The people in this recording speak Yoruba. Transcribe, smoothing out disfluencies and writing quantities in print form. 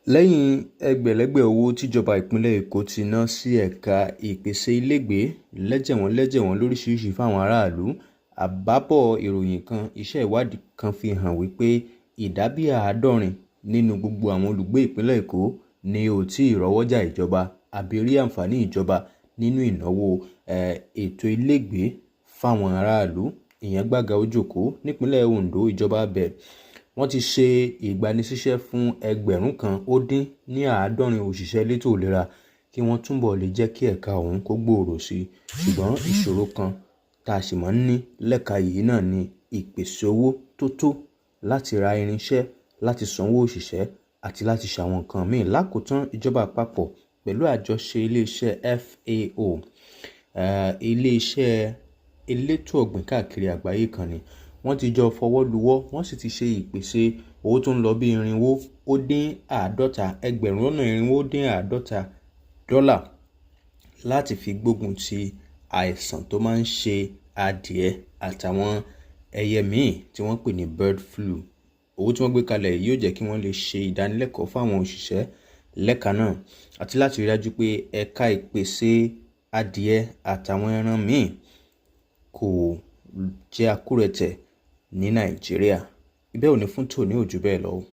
Lẹ́yìn ẹgbẹ̀lẹ́gbẹ́ owó tíjọba ìpínlẹ̀ Èkó ti ná sí ẹ̀ka ìpèsè ilégbèé lẹ́jẹ̀wọ́n-lẹ́jẹ̀wọ́n lóríṣìíríṣìí fáwọn aráàlú, àbábọ̀ ìròyìn kan iṣẹ́ ìwádìí kan fi hàn wípé ìdá bíi 70 nínú gbogbo àwọn olùgbé ìpínlẹ̀ Èkó ni ò tí ì rọ́wọ́jà ìjọba àbí rí àǹfààní ìjọba nínú ìnáwó ètò ilégbèé fáwọn aráàlú. Ìyẹn gbága ó jókòó. Nípínlẹ̀ Ondo, ìjọba ibẹ̀ wọ́n ti ṣe ìgbanisíṣẹ́ fún 1,070 òṣìṣẹ́ elétò ìlera kí wọ́n túbọ̀ lè jẹ́ kí ẹ̀ka ọ̀hún kó gbòòrò sí i. Ṣùgbọ́n ìṣòro kan tá a sì máa ń ní lẹ́ka yìí náà ni ìpèsè owó tó tó láti ra irinṣẹ́, láti sanwó òṣìṣẹ́ àti láti ṣàwọn nǹkan míì. Lákòótán, ìjọba àpapọ̀ pẹ̀lú àjọṣe iléeṣẹ́ FAO, iléeṣẹ́ elétò ọ̀gbìn káàkiri àgbáyé kan ni wọ́n ti jọ fọwọ́ luwọ́, wọ́n sì ti ṣe ìpèsè owó tó ń lọ bí 450, $450 láti fi gbógun ti àìsàn tó máa ń ṣe adìẹ àtàwọn ẹyẹ míì tí wọ́n pè ní bird flu. Owó tí wọ́n gbé kalẹ̀ yóò jẹ́ kí wọ́n lè ṣe ìdánilẹ́kọ̀ọ́ fáwọn òṣìṣẹ́ lẹ́ka náà àti láti rí dájú pé ẹ̀ka ìpèsè adìẹ àtàwọn ẹran míì kò jẹ́ àkúrẹ̀tẹ̀ ní Nàìjíríà. Ibẹ̀ ò ní fún tòní, ò jù bẹ́ẹ̀ lọ.